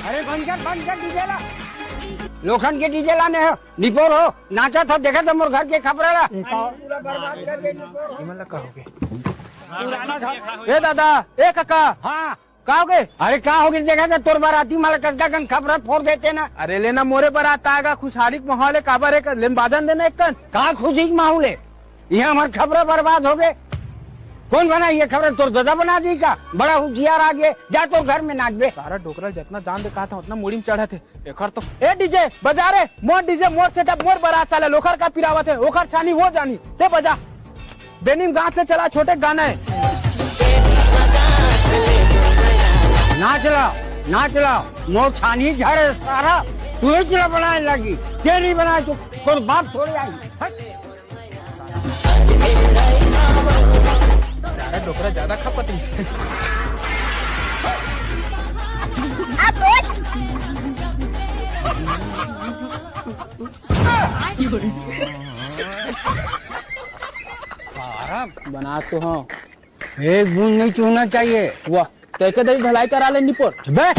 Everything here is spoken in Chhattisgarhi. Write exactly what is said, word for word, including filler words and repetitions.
अरे बंद कर, बंद कर डीजे ला। लोखन के डीजे लाने हो, निपोर हो, नाचा था, देखा था मोर घर के खपरा ला। पूरा बर्बाद कर दे निपोर हो। ए दादा, ए काका। हाँ। का हो गे? अरे का हो गे? देखा था तोर बाराती माला कतका कन खपरा फोर देते ना। अरे लेना मोरे बारात आएगा, खुशहाली के माहौल है, काबर है, लेन बाजन देना एक कन। का खुशी के माहौल है? यहाँ हमार खपरा बर्बाद हो गे। कौन बना ये खपरा? तोर दादा बना दी का? बड़ा हुशियार आ गे, जा तोर घर में नाचबे। सारा डोकरा जितना जान दे कहा था उतना मुड़ी में चढ़ा थे। एकर तो, ए डीजे बजा रे, मोर डीजे, मोर सेटअप, मोर बारात, साला लोखर का पिरावत है, ओखर छानी वो जानी, ते बजा। बेनिम गांठ ले चला छोटे गाना है। ना चला, ना चला, मोर छानी झर है सारा, तू ही चला बनाए लगी, ते नहीं बनाए तो तोर बाप थोड़ी आई। हट। अरे डोकरा ज्यादा खपत है। बना तो हाँ। एक बूंद नहीं चूहना चाहिए। वाह, तेके दई भलाई करा ले निपोर। बे।